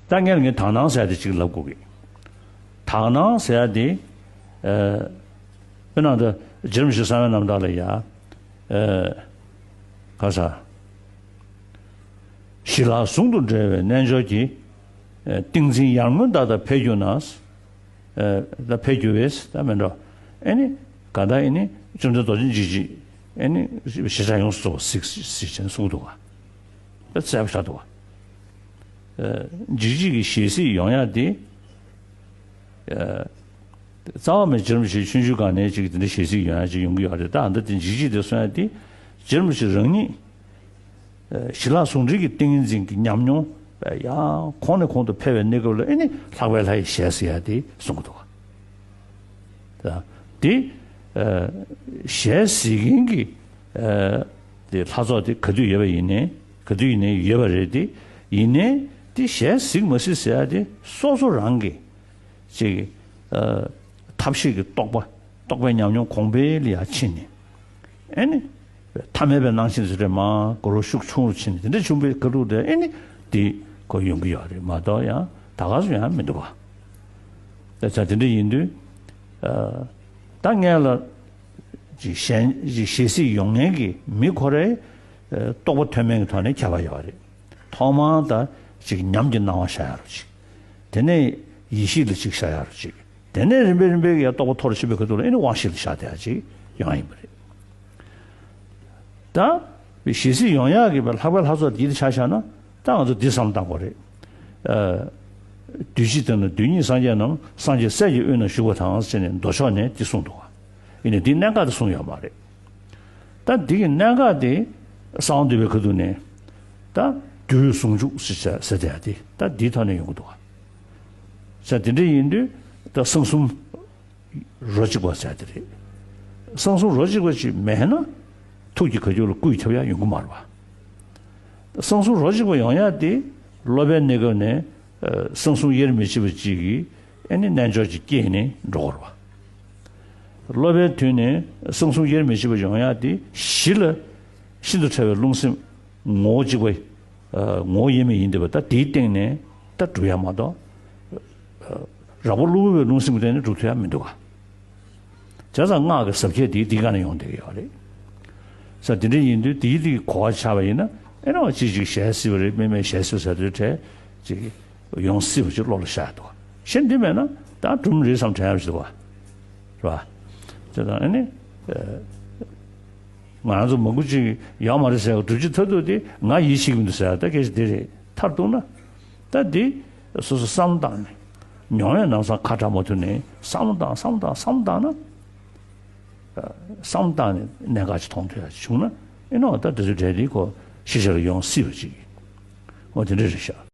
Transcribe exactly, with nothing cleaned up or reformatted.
ད་ངས་ངས་དག་སྣང་ཟེར་ཡ་དེ་ཅིག་ལབ་དགོས་ཀྱི། དག་སྣང་ཟེར་ཡ་དེ། ཨ། དཔེར་ན་ད་རྗེ་རིན་པོ་ཆེ་གསང་བའི་རྣམ་ཐར་ལ་ཡ། ཨ། ག་ས། ཞི་ལྷག་ཟུང་དུ་འབྲེལ་བའི་རྣལ་འབྱོར་གྱི། ཨ། ཏིང་འཛིན་ཡར་ངོའི་ཟླ་ལྟར་འཕེལ་གྱུར་ན། ཨ། ད་འཕེལ་གྱུར་བས་ད་མེད་འགྲོ། ཨེ་ནི། ག་ད་ཨེ་ནི་བཅོམ་ལྡན་རྡོ་རྗེ་འཇིགས་བྱེད། ཨེ་ནི་ཞེས་བྱ་ཡོངས་སུ་རྫོགས་པ་གཟིགས་གཟིགས་ཅན་གསུངས་འདུག་ག། ད་བཙལ་བ་ཤ་འདུག་ག། ཨ། འཇིགས་བྱེད་ཀྱི་ཞལ་གཟིགས་ཡོང་ཡ་དེ། ཨ། རྩ་བ་མེད་རྗེ་རིན་པོ་ཆེ་ཆུང་ཆུང་སྒང་ནས་ཅིག་དེ་འདྲ་ཞལ་གཟིགས་ཡོང་ཡ་ཅིག་ཡོང་གི་ཡོད་རེད། ད་ཨ་ད་དེ་འཇིགས་བྱེད་དེ་གསུང་ཡ་དེ། རྗེ་རིན་པོ་ཆེ་རང་ཉིད། ཨ། ཞི་ལྷག་ཟུང་འབྲེལ་གྱི་ཏིང་ངེ་འཛིན་གྱི་ཉམས་མྱོང་ཡང་གོང་ནས་གོང་དུ་འཕེལ་བའི་གནས་སྐབས་ལ་ཨེ་ནི་ལྷག་པའི་ལྷ་ཡི་ཞལ་གཟིགས་ཡ་དེ་གསུང་གི་འདུག་ག། ད་དེ། ཨ། ཞལ་གཟིགས་མཁན་གྱི། ཨ། དེ་ལྷ་ཚོགས་དེ་ག་དུས་ཡོད་པ་ཡིན་ནའི་ག་དུས་ཡིན་ནའི་ཡོད་པ་རེད་དེ། ཡིན་ནའི་དེ་ཞལ་གཟིགས་མ་གཟིགས་ཟེར་ཡ་དེ་སོ་སོ་རང་གི་ཅིག། ཨ། ཐབས་ཤེས་ཀྱི་རྟོགས་པ། རྟོགས་པའི་ཉམས་མྱོང་གོང་འཕེལ་ལ་ཡ་ཕྱིན་ནས། ཨེ་ནི། ཐ་མལ་པའི་སྣང་ཞེན་ཟེར་རེད་མ་གོ་རོ་ཤུགས་ཆུང་རུ་ཕྱིན་ནས་དེ་འདྲ་བྱུང་བའི་ཁ་ཐུག་དེ་ཨེ་ནི་དེ་ཁོ་ཡོང་གི་ཡོད་རེད་མ་གཏོགས་ཡང་ད་ག་སུ་ཡང་མི་འདུག་ག། ད་ཆ་དེ་འདྲ་ཡིན་དུས། ཨ། ད་ངས་ལ་ཅིག་ཞལ་ཅིག་ཞལ་གཟིགས་ཡོང་མཁན་གྱི་མི་ཁོ་རའི། ཨ། རྟོགས་པ་ཐོན་མིན་གྱི་ཐོག་ནས་ཁྱད་པར་ཡོད་རེད། ཐོག་མར་ད་ཅིག་ཉམས་ཀྱི་སྣང་བ་ཤར་ཡ་རུ་ཅིག། དེ་ནས་ཡེ་ཤེས་ལ་ཅིག་ཤར་ཡ་རུ་ཅིག། དེ་ནས་རིམ་པས་རིམ་པས་ཀྱི་རྟོགས་པ་མཐོ་རུ་ཕྱིན་པའི་ཁ་ཐུག་ལ་ཨེ་ནི་དབང་ཤེས་ལ་ཤར་བསྡད་ཡ་ཅིག་ཡོང་ཡ་ཡིན་པ་རེད། ད་ཞལ་གཟིགས་ཡོང་ཡག་གི་ལྷག་པའི་ལྷ་ཚོགས་འདི་ཆ་བཞག་ན་ད་ང་ཚོ་འདི་བསམ་བློ་བཏང་དགོས་རེད། ཨ། དུས་ཕྱིས་དེ་ན་རྡུལ་སྙེད་སངས་རྒྱས་རྣམས། སངས་རྒྱས་སྲས་ཀྱི་དབུས་ན་བཞུགས་པ་དང་ཟེར་ནས་མདོ་ཕྱོགས་ནས་འདི་གསུངས་འདུག་ག། ཡིན་ནའི་འདི་གནད་འགག་དེ་གསུངས་ཡོད་མ་རེད། ད་འདི་གི་གནད་འགག་དེ་གསང་བ་འདུས་པའི་ཁ་ཐུག་ནས་ད་རྒྱུ་ཡོད་ཟུང་འཇུག་ཟེར་ཟེར་བསྡད་ཡ་དེ་ད་འདིའི་ཐོག་ནས་ཡོང་གི་འདུག་ག། ཟེར་དེ་འདྲ་ཡིན་དུས་ད་གསང་གསུམ་རོ་གཅིག་པ་ཟེར་དེ་རེད། གསང་གསུམ་རོ་གཅིག་པ་ཅིག་མེད་ན་ཐུགས་ཀྱི་བཀའ་བརྒྱུད་ལ་བསྐུལ་ཐུབ་ཡ་ཡོང་གི་མ་རེད་པ། གསང་གསུམ་རོ་གཅིག་པ་ཡོང་ཡ་དེ་སློབ་པའི་གནས་སྐབས་ནས་ཨ་གསང་གསུམ་དབྱེར་མི་ཕྱེད་པ་ཅིག་གིས་ཨེ་ནི་རྣལ་འབྱོར་ཅིག་སྐྱེས་ནས་འགྲོ་དགོས་རེད་པ། སློབ་པའི་དུས་ནས་གསང་གསུམ་དབྱེར་མི་ཕྱེད་པ་ཡོང་ཡ་དེ་གཞི་ལ་ཤིན་ཏུ་ཕྲ་བའི་རླུང་སེམས་ངོ་བོ་གཅིག་པ། ཨ་ངོ་བོ་དབྱེར་མེད་ཡིན་བསྡད་པ་ད་དེའི་སྟེང་ནས་ད་སྒྲུབ་ཡ་མ་གཏོགས། རགས་པ་གློ་བུར་བའི་རླུང་སེམས་ཀྱི་སྟེང་ནས་སྒྲུབ་ཐུབ་ཡ་མི་འདུག་ག། བྱས་ཙང་སྔགས་ཀྱི་ཟབ་ཁྱད་དེ་འདི་ག་ནས་ཡོང་བསྡད་ཀྱི་ཡོད་རེད། ས་འདི་འདྲ་ཡིན་དུས་དེའི་དེ་གོ་བ་ཆགས་པ་ཡིན་ན་ཨེ་ནོ་ཅིག་ཅིག་ཞལ་གཟིགས་པ་རེད། མི་མེད་ཞལ་གཟིགས་པ་ཟེར་དུས་བྲལ་ཅིག་ཡོང་སྲིད་པ་ཅིག་བློ་ལ་ཤར་འདུག་ག། གཞན་འདི་མེད་ན་ད་སྒྲུང་རེད་བསམ་དྲན་ཡ་ཞིག་འདུག་ག། རེད་བ། དེ་དང་ཨ་ནི། ང་རང་ཚོ་མང་པོ་ཅིག་ཡོད་མ་རེད་ཟེར་བ་སྒྲུབ་བྱེད་མཐར་ཐུག་དེ་ང་ཡིད་ཆེས་ཀྱི་མི་འདུག་ཟེར་བ་ད་སྐད་ཆ་འདི་རེད། མཐར་གཏུགས་ན། ད་འདི་སོ་སོ་བསམ་བཏང་ནས་མྱོང་བའི་ནང་སང་ཁ་གྲག་མ་ཐུབ་ནས་བསམ་བཏང་བསམ་བཏང་བསམ་བཏང་ན། བསམ་བཏང་ནས་གནད་འགག་ཅིག་མཐོང་ཐུབ་ཡ་ཅིག་བྱུང་ན་ཨེ་ནོ་ད་དེ་ཚོའི་གྲས་འདི་ཁོ་ཤེས་བྱ་ལ་ཡོང་སྲིད་པ་ཅིག་འོ་དེ་འདྲ་རེད་ཤག།